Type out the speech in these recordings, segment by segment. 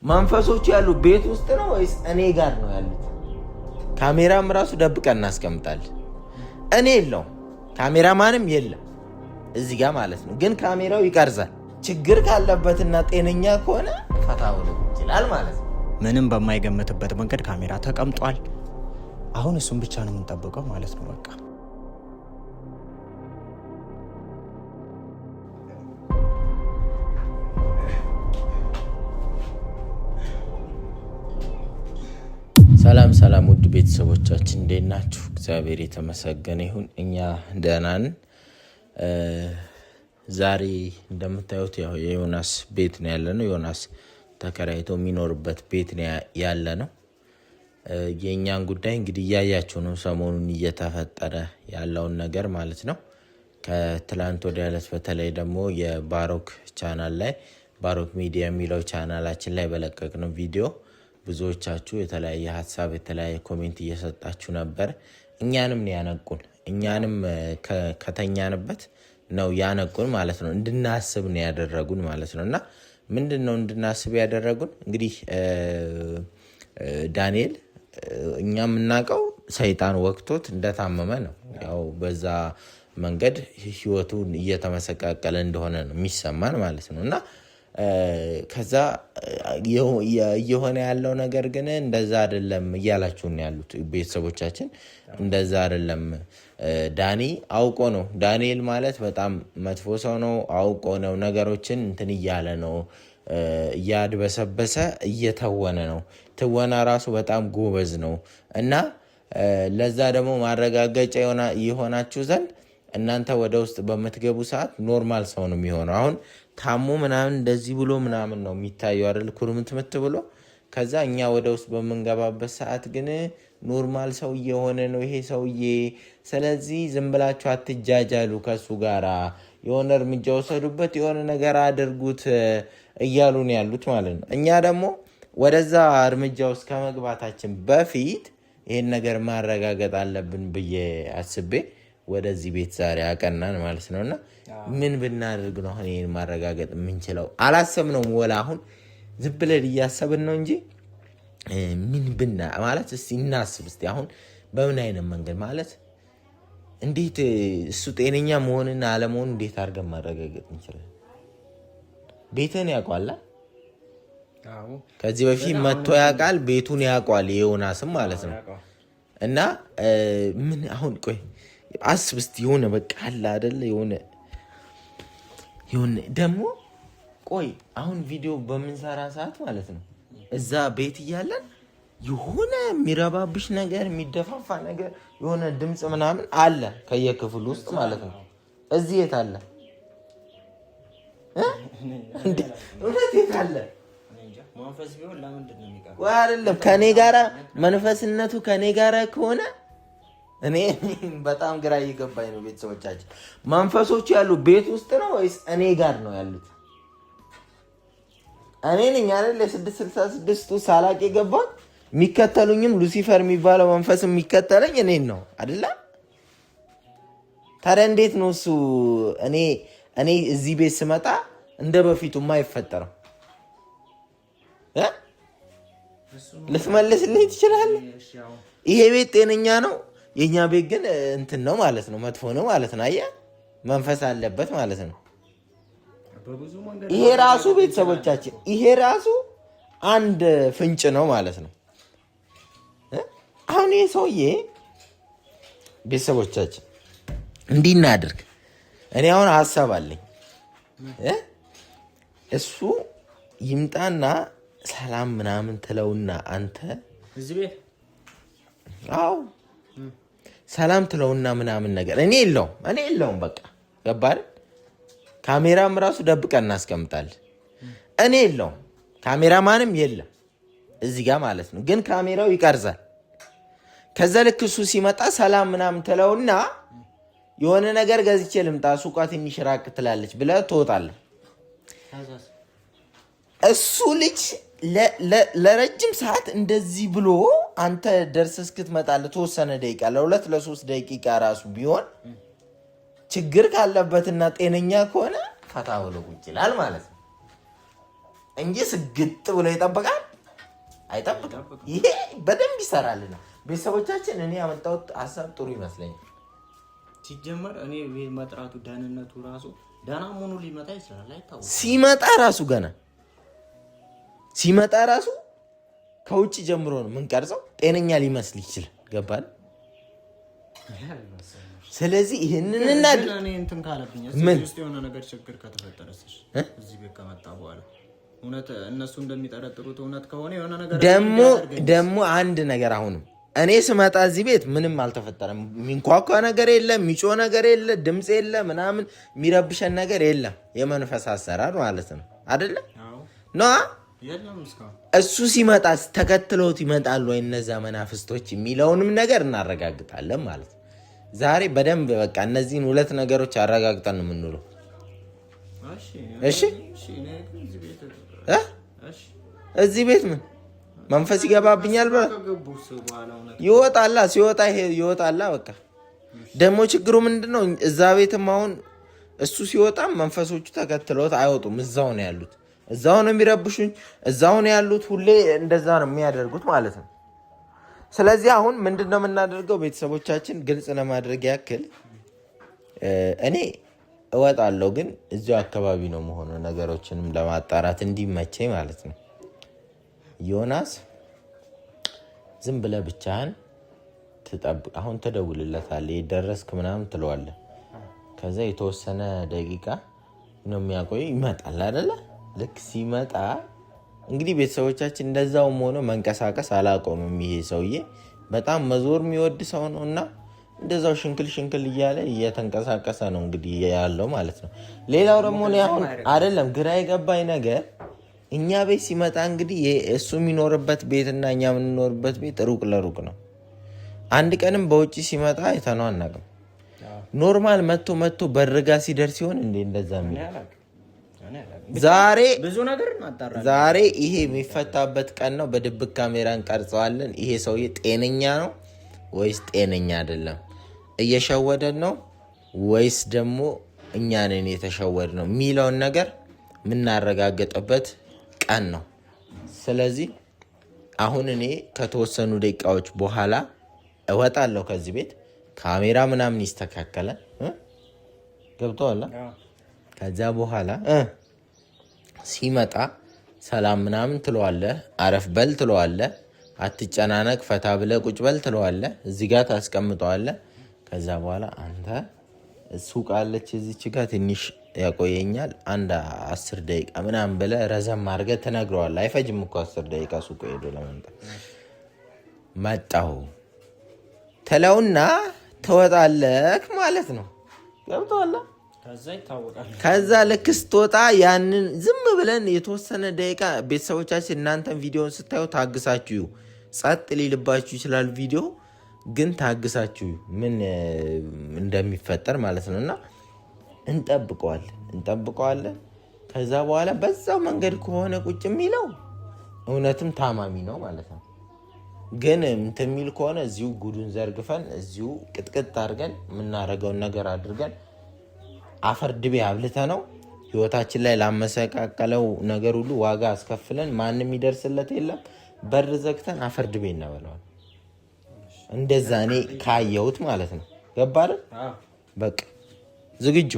መንፈሶቹ ያሉ ቤት ውስጥ ነው ወይስ እኔ ጋር ነው ያሉት? ካሜራም ራሱ ደብቀን እናስቀምጣለን። እኔ የለውም፣ ካሜራማንም የለም እዚህ ጋር ማለት ነው። ግን ካሜራው ይቀርጻል። ችግር ካለበትና ጤነኛ ከሆነ ፈታ ብሎ ይችላል ማለት ነው። ምንም በማይገምትበት መንገድ ካሜራ ተቀምጧል። አሁን እሱን ብቻ ነው የምንጠብቀው ማለት ነው። በቃ ሰላም ሰላም፣ ውድ ቤተሰቦቻችን እንዴት ናችሁ? እግዚአብሔር የተመሰገነ ይሁን፣ እኛ ደህና ነን። ዛሬ እንደምታዩት ያው የዮናስ ቤት ነው ያለ ነው። ዮናስ ተከራይቶ የሚኖርበት ቤት ነው ያለ ነው። የእኛን ጉዳይ እንግዲህ እያያችሁ ነው፣ ሰሞኑን እየተፈጠረ ያለውን ነገር ማለት ነው። ከትላንት ወዲያ ዕለት በተለይ ደግሞ የባሮክ ቻናል ላይ ባሮክ ሚዲያ የሚለው ቻናላችን ላይ በለቀቅነው ቪዲዮ ብዙዎቻችሁ የተለያየ ሀሳብ የተለያየ comment እየሰጣችሁ ነበር። እኛንም ነው ያነቁን፣ እኛንም ከተኛንበት ነው ያነቁን ማለት ነው። እንድናስብ ነው ያደረጉን ማለት ነው። እና ምንድን ነው እንድናስብ ያደረጉን? እንግዲህ ዳንኤል እኛ የምናውቀው ሰይጣን ወቅቶት እንደታመመ ነው። ያው በዛ መንገድ ህይወቱን እየተመሰቃቀለ እንደሆነ ነው የሚሰማን ማለት ነው። እና ከዛ እየሆነ ያለው ነገር ግን እንደዛ አይደለም እያላችሁ ነው ያሉት ቤተሰቦቻችን። እንደዛ አይደለም፣ ዳኒ አውቆ ነው። ዳንኤል ማለት በጣም መጥፎ ሰው ነው። አውቆ ነው ነገሮችን እንትን እያለ ነው፣ እያድበሰበሰ እየተወነ ነው። ትወና ራሱ በጣም ጎበዝ ነው። እና ለዛ ደግሞ ማረጋገጫ የሆናችሁ ዘንድ እናንተ ወደ ውስጥ በምትገቡ ሰዓት normal ሰው ነው የሚሆነው። አሁን ታሞ ምናምን እንደዚህ ብሎ ምናምን ነው የሚታየው አይደል? ኩርምትምት ብሎ። ከዛ እኛ ወደ ውስጥ በምንገባበት ሰዓት ግን normal ሰው እየሆነ ነው ይሄ ሰውዬ። ስለዚህ ዝም ብላችሁ አትጃጃሉ ከሱ ጋራ፣ የሆነ እርምጃ ወሰዱበት፣ የሆነ ነገር አድርጉት እያሉ ነው ያሉት ማለት ነው። እኛ ደግሞ ወደዛ እርምጃ ውስጥ ከመግባታችን በፊት ይህን ነገር ማረጋገጥ አለብን ብዬ አስቤ ወደዚህ ቤት ዛሬ አቀናን ማለት ነው። እና ምን ብናደርግ ነው አሁን ይህን ማረጋገጥ የምንችለው? አላሰብነውም። ወላ አሁን ዝም ብለን እያሰብን ነው እንጂ ምን ብና ማለት እስኪ እናስብ እስኪ አሁን በምን አይነት መንገድ ማለት እንዴት እሱ ጤነኛ መሆንና አለመሆኑ እንዴት አድርገን ማረጋገጥ እንችላለን? ቤትን ያውቋል። ከዚህ በፊት መጥቶ ያውቃል። ቤቱን ያውቋል። የዮናስም ማለት ነው። እና ምን አሁን ቆይ አስብ እስኪ የሆነ በቃ አለ አይደለ የሆነ የሆነ ደግሞ ቆይ አሁን ቪዲዮ በምንሰራ ሰዓት ማለት ነው እዛ ቤት እያለን የሆነ የሚረባብሽ ነገር የሚደፋፋ ነገር የሆነ ድምፅ ምናምን አለ ከየክፍሉ ውስጥ ማለት ነው። እዚህ የት አለ? እውነት የት አለ? አይደለም ከኔ ጋራ መንፈስነቱ ከኔ ጋራ ከሆነ እኔ በጣም ግራ እየገባኝ ነው። ቤተሰቦቻችን መንፈሶቹ ያሉ ቤት ውስጥ ነው ወይስ እኔ ጋር ነው ያሉት? እኔ ነኝ አይደል የ666ቱ ሳላቅ የገባት የሚከተሉኝም ሉሲፈር የሚባለው መንፈስ የሚከተለኝ እኔን ነው አይደለ? ታዲያ እንዴት ነው እሱ እኔ እዚህ ቤት ስመጣ እንደ በፊቱ የማይፈጠረው? ልትመልስልኝ ትችላለህ? ይሄ ቤት ጤነኛ ነው? የእኛ ቤት ግን እንትን ነው ማለት ነው፣ መጥፎ ነው ማለት ነው። አየህ መንፈስ አለበት ማለት ነው። ይሄ ራሱ ቤተሰቦቻችን፣ ይሄ ራሱ አንድ ፍንጭ ነው ማለት ነው። አሁን ይሄ ሰውዬ ቤተሰቦቻችን እንዲህ እናድርግ። እኔ አሁን ሀሳብ አለኝ። እሱ ይምጣና ሰላም ምናምን ትለውና አንተ አዎ ሰላም ትለውና ምናምን ነገር እኔ የለውም እኔ የለውም። በቃ ገባህ? ካሜራም ራሱ ደብቀን እናስቀምጣለን። እኔ የለውም፣ ካሜራማንም የለም እዚህ ጋር ማለት ነው። ግን ካሜራው ይቀርጻል። ከዛ ልክ እሱ ሲመጣ ሰላም ምናምን ትለውና የሆነ ነገር ገዝቼ ልምጣ ሱቋ ትንሽ ራቅ ትላለች ብለህ ትወጣለህ። እሱ ልጅ ለረጅም ሰዓት እንደዚህ ብሎ አንተ ደርሰህ እስክትመጣ ለተወሰነ ደቂቃ ለሁለት ለሶስት ደቂቃ ራሱ ቢሆን ችግር ካለበትና ጤነኛ ከሆነ ፈታ ብሎ ቁጭ ይላል ማለት ነው። እንጂ ስግጥ ብሎ ይጠብቃል አይጠብቅም። ይሄ በደንብ ይሰራልና ቤተሰቦቻችን፣ እኔ ያመጣሁት ሀሳብ ጥሩ ይመስለኛል። ሲጀመር እኔ ቤት መጥራቱ ደህንነቱ ራሱ ደህና መሆኑ ሊመጣ ይችላል፣ አይታወቅም። ሲመጣ ራሱ ገና ሲመጣ ራሱ ከውጭ ጀምሮ ነው የምንቀርጸው። ጤነኛ ሊመስል ይችላል። ገባል። ስለዚህ ይህንን እኔ እንትን ካለብኝ እዚህ ውስጥ የሆነ ነገር ችግር ከተፈጠረስ እዚህ ቤት ከመጣ በኋላ እውነት እነሱ እንደሚጠረጥሩት እውነት ከሆነ የሆነ ነገር ደግሞ አንድ ነገር አሁንም እኔ ስመጣ እዚህ ቤት ምንም አልተፈጠረም። የሚንኳኳ ነገር የለም፣ የሚጮህ ነገር የለ፣ ድምፅ የለ፣ ምናምን የሚረብሸን ነገር የለም። የመንፈስ አሰራር ማለት ነው አይደለ? ነዋ። እሱ ሲመጣ ተከትለውት ይመጣሉ ወይ እነዛ መናፍስቶች የሚለውንም ነገር እናረጋግጣለን ማለት ነው። ዛሬ በደንብ በቃ እነዚህን ሁለት ነገሮች አረጋግጠን ነው የምንውለው። እሺ፣ እዚህ ቤት ምን መንፈስ ይገባብኛል ይወጣላ፣ ሲወጣ ይወጣላ። በቃ ደግሞ ችግሩ ምንድን ነው? እዛ ቤትም አሁን እሱ ሲወጣም መንፈሶቹ ተከትለውት አይወጡም። እዛው ነው ያሉት፣ እዛው ነው የሚረብሹኝ፣ እዛው ነው ያሉት። ሁሌ እንደዛ ነው የሚያደርጉት ማለት ነው። ስለዚህ አሁን ምንድን ነው የምናደርገው? ቤተሰቦቻችን ግልጽ ለማድረግ ያክል እኔ እወጣለሁ፣ ግን እዚሁ አካባቢ ነው መሆኑ ነገሮችንም ለማጣራት እንዲመቸኝ ማለት ነው። ዮናስ ዝም ብለህ ብቻህን ትጠብቅ። አሁን ትደውልለታለህ፣ የደረስክ ምናምን ትለዋለህ። ከዛ የተወሰነ ደቂቃ ነው የሚያቆየው፣ ይመጣል አይደለ? ልክ ሲመጣ እንግዲህ ቤተሰቦቻችን እንደዛውም ሆኖ መንቀሳቀስ አላቆምም። ይሄ ሰውዬ በጣም መዞር የሚወድ ሰው ነው እና እንደዛው ሽንክል ሽንክል እያለ እየተንቀሳቀሰ ነው እንግዲህ ያለው ማለት ነው። ሌላው ደግሞ እኔ አሁን አይደለም ግራ የገባኝ ነገር እኛ ቤት ሲመጣ እንግዲህ እሱ የሚኖርበት ቤትና እኛ የምንኖርበት ቤት ሩቅ ለሩቅ ነው። አንድ ቀንም በውጭ ሲመጣ አይተነው አናውቅም። normal መቶ መቶ በርጋ ሲደርስ ሲሆን እንዴ እንደዛ የሚለው ዛሬ ይሄ የሚፈታበት ቀን ነው። በድብቅ ካሜራ እንቀርጸዋለን። ይሄ ሰውዬ ጤነኛ ነው ወይስ ጤነኛ አይደለም? እየሸወደን ነው ወይስ ደግሞ እኛ ነን የተሸወድ ነው የሚለውን ነገር የምናረጋግጥበት ቀን ነው። ስለዚህ አሁን እኔ ከተወሰኑ ደቂቃዎች በኋላ እወጣለሁ ከዚህ ቤት። ካሜራ ምናምን ይስተካከላል። ገብቶሃል? ከዚያ በኋላ ሲመጣ ሰላም ምናምን ትለዋለህ፣ አረፍ በል ትለዋለህ፣ አትጨናነቅ፣ ፈታ ብለህ ቁጭ በል ትለዋለህ። እዚህ ጋር ታስቀምጠዋለህ። ከዛ በኋላ አንተ ሱቅ አለች እዚች ጋር ትንሽ ያቆየኛል አንድ 10 ደቂቃ ምናምን ብለህ ረዘም አድርገህ ትነግረዋለህ። አይፈጅም እኮ 10 ደቂቃ ሱቅ ሄዶ ለመምጣት። መጣሁ ትለውና ትወጣለህ ማለት ነው። ገብቶሃል? ከዛ ልክ ስትወጣ ያንን ዝም ብለን የተወሰነ ደቂቃ ቤተሰቦቻችን፣ እናንተን ቪዲዮን ስታዩ ታግሳችሁ፣ ጸጥ ሊልባችሁ ይችላል ቪዲዮ ግን ታግሳችሁ ምን እንደሚፈጠር ማለት ነው። እና እንጠብቀዋለን እንጠብቀዋለን። ከዛ በኋላ በዛው መንገድ ከሆነ ቁጭ የሚለው እውነትም ታማሚ ነው ማለት ነው። ግን እንትን የሚል ከሆነ እዚሁ ጉዱን ዘርግፈን እዚሁ ቅጥቅጥ አድርገን የምናደርገውን ነገር አድርገን አፈር ድቤ አብልተ ነው ህይወታችን ላይ ላመሰቃቀለው ነገር ሁሉ ዋጋ አስከፍለን ማንም ይደርስለት የለም። በር ዘግተን አፈር ድቤ እናበለዋል። እንደዛ እኔ ካየሁት ማለት ነው። ገባ አይደል? በቃ ዝግጁ።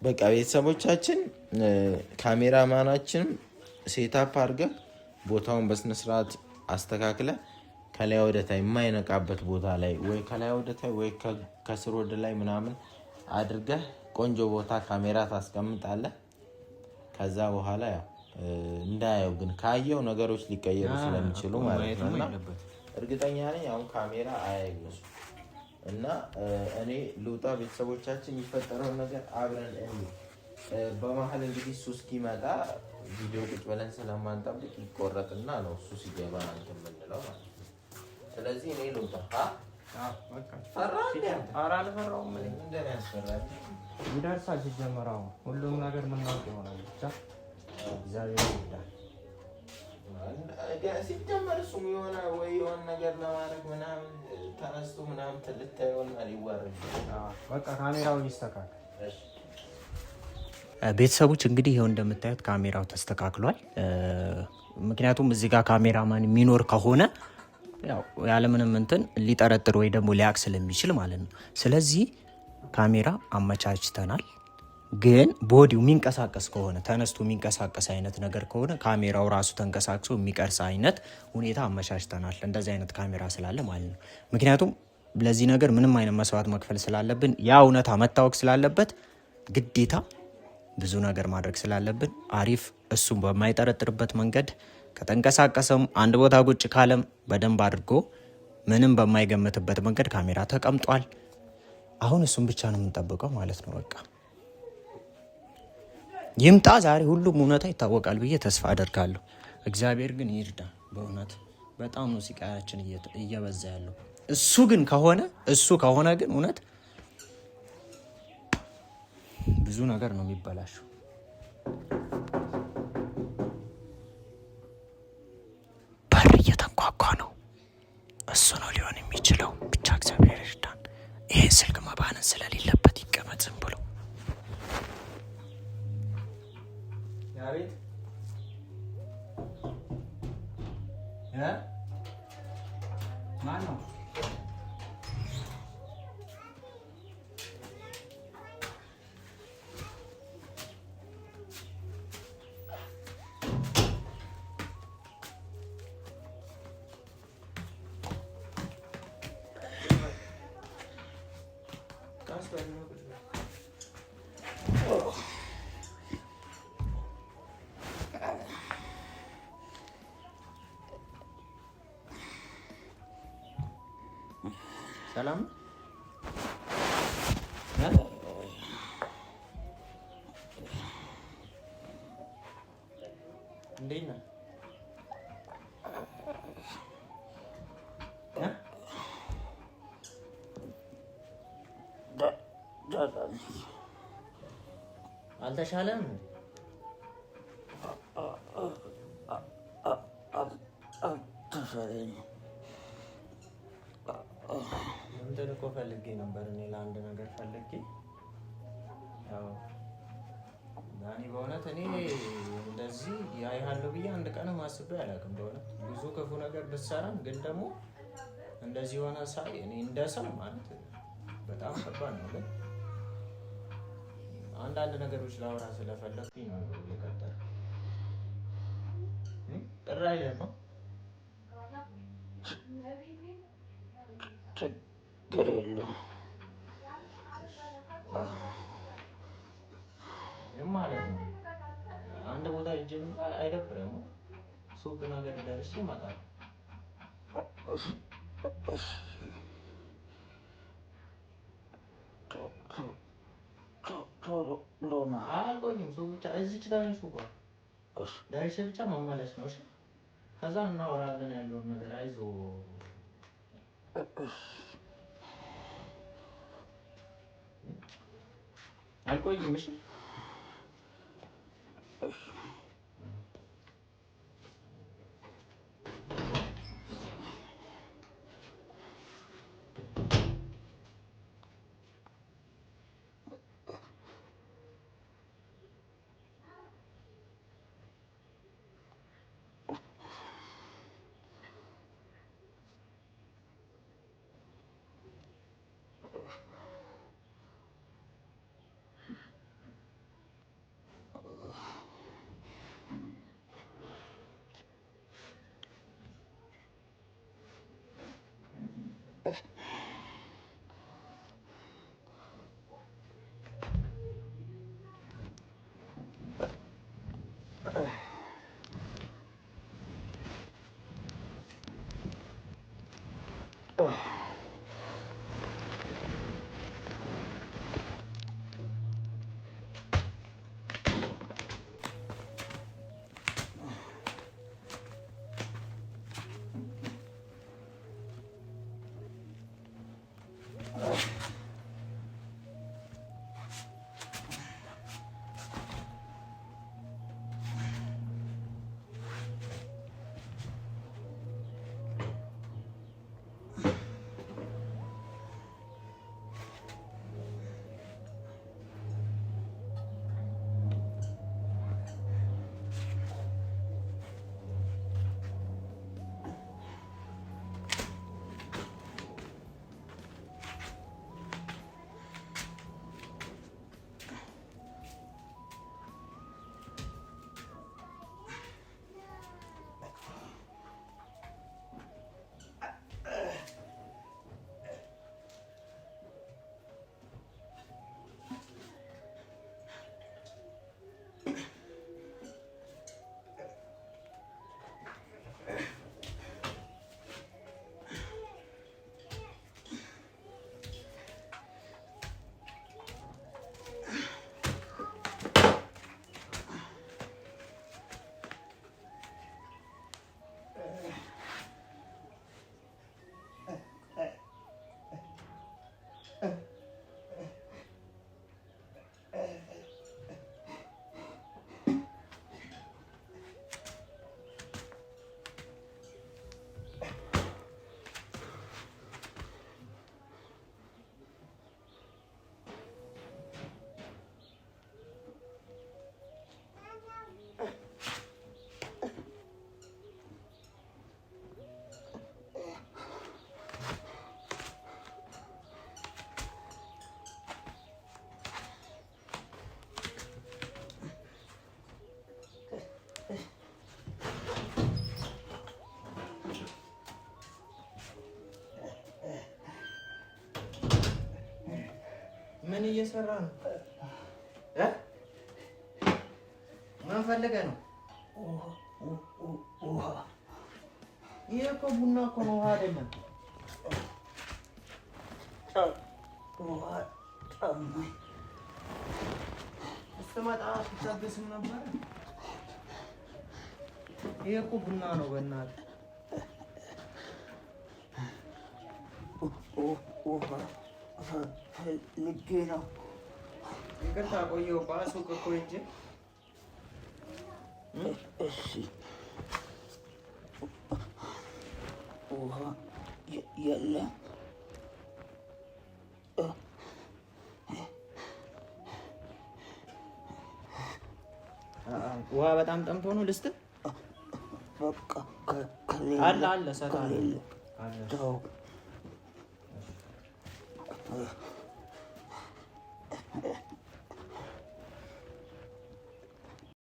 በቃ ቤተሰቦቻችን፣ ካሜራማናችንም setup አድርገህ ቦታውን በስነስርዓት አስተካክለ ከላይ ወደታይ የማይነቃበት ቦታ ላይ ወይ ከላይ ወደታይ ወይ ከስር ወደ ላይ ምናምን አድርገህ ቆንጆ ቦታ ካሜራ ታስቀምጣለህ። ከዛ በኋላ ያው እንዳያየው ግን ካየው ነገሮች ሊቀየሩ ስለሚችሉ ማለት ነው። እና እርግጠኛ ነኝ አሁን ካሜራ አያይም እሱ። እና እኔ ልውጣ። ቤተሰቦቻችን የሚፈጠረውን ነገር አብረን እኔ በመሀል እንግዲህ እሱ እስኪመጣ ቪዲዮ ቁጭ ብለን ስለማንጠብቅ ይቆረጥና ነው እሱ ሲገባ እንትን የምንለው ማለት ነው። ስለዚህ እኔ ልውጣ። አልፈራሁም። ይደርሳል። ሲጀመር አሁን ሁሉም ነገር የምናውቅ ይሆናል። ብቻ እግዚአብሔር ይርዳል። ሲጀመር እሱም የሆነ ወይ የሆነ ነገር ለማድረግ ምናምን ተነስቶ ምናምን ልታየውና ሊዋረድ በቃ ካሜራው ይስተካከል። ቤተሰቦች እንግዲህ ይኸው እንደምታዩት ካሜራው ተስተካክሏል። ምክንያቱም እዚህ ጋር ካሜራማን የሚኖር ከሆነ ያው ያለምንም እንትን ሊጠረጥር ወይ ደግሞ ሊያቅ ስለሚችል ማለት ነው። ስለዚህ ካሜራ አመቻችተናል። ግን body ው የሚንቀሳቀስ ከሆነ ተነስቶ የሚንቀሳቀስ አይነት ነገር ከሆነ ካሜራው ራሱ ተንቀሳቅሶ የሚቀርጽ አይነት ሁኔታ አመቻችተናል። እንደዚህ አይነት ካሜራ ስላለ ማለት ነው። ምክንያቱም ለዚህ ነገር ምንም አይነት መስዋዕት መክፈል ስላለብን ያ እውነታ መታወቅ ስላለበት ግዴታ ብዙ ነገር ማድረግ ስላለብን አሪፍ እሱም በማይጠረጥርበት መንገድ ከተንቀሳቀሰም አንድ ቦታ ቁጭ ካለም በደንብ አድርጎ ምንም በማይገምትበት መንገድ ካሜራ ተቀምጧል። አሁን እሱም ብቻ ነው የምንጠብቀው ማለት ነው። በቃ ይምጣ ዛሬ ሁሉም እውነታ ይታወቃል ብዬ ተስፋ አደርጋለሁ። እግዚአብሔር ግን ይርዳ። በእውነት በጣም ነው ስቃያችን እየበዛ ያለው። እሱ ግን ከሆነ እሱ ከሆነ ግን እውነት ብዙ ነገር ነው የሚበላሸው። በር እየተንኳኳ ነው። እሱ ነው ሊሆን የሚችለው። ብቻ እግዚአብሔር ይርዳን። ይህን ስልክ መባነን ስለሌለበት ይቀመጥ ዝም ብሎ። ማን ነው? ሰላም እንዴት ነህ? አልተሻለም? አልተሻለኝም። እንትን እኮ ፈልጌ ነበር እኔ ለአንድ ነገር ፈልጌ። ያው ዳኒ በእውነት እኔ እንደዚህ ያይሃለሁ ብዬ አንድ ቀንም አስቤ አላውቅም። በእውነት ብዙ ክፉ ነገር ብትሰራም ግን ደግሞ እንደዚህ የሆነ ሳይ እኔ እንደ ሰው ማለት በጣም ከባድ ነው። ግን አንዳንድ ነገሮች ላወራ ስለፈለግኩኝ ነው የቀጠርኩት። ጥራ ነው ችግር የለውም። ማለት ነው አንድ ቦታ ሂጅ አይደብርም? ሱቅ ነገር ደርሼ እመጣለሁ። አልቆይም። ሱቅ ብቻ እዚች ጋር ነው ሱቋ። ደርሼ ብቻ መመለስ ነው። እሺ፣ ከዛ እናወራለን ያለውን ነገር። አይዞህ። አልቆይም። እሺ። ምን እየሰራ ነው? ምን ፈልገህ ነው? ውሃ። ይሄ እኮ ቡና እኮ ነው፣ ውሃ አይደለም። ውሃ ጠማኝ። ስትመጣ ትታገስም ነበረ። ይሄ እኮ ቡና ነው። በእናትህ ውሃ ፈልጌ ነው። ይቅርታ ቆየሁ እኮ ሱቅ እኮ ሂጅ። እሺ፣ ውሃ የለም። ውሃ በጣም ጠምቶ ነው። ልስጥ በቃ አለ አለ እሰጥሀለሁ። ተው።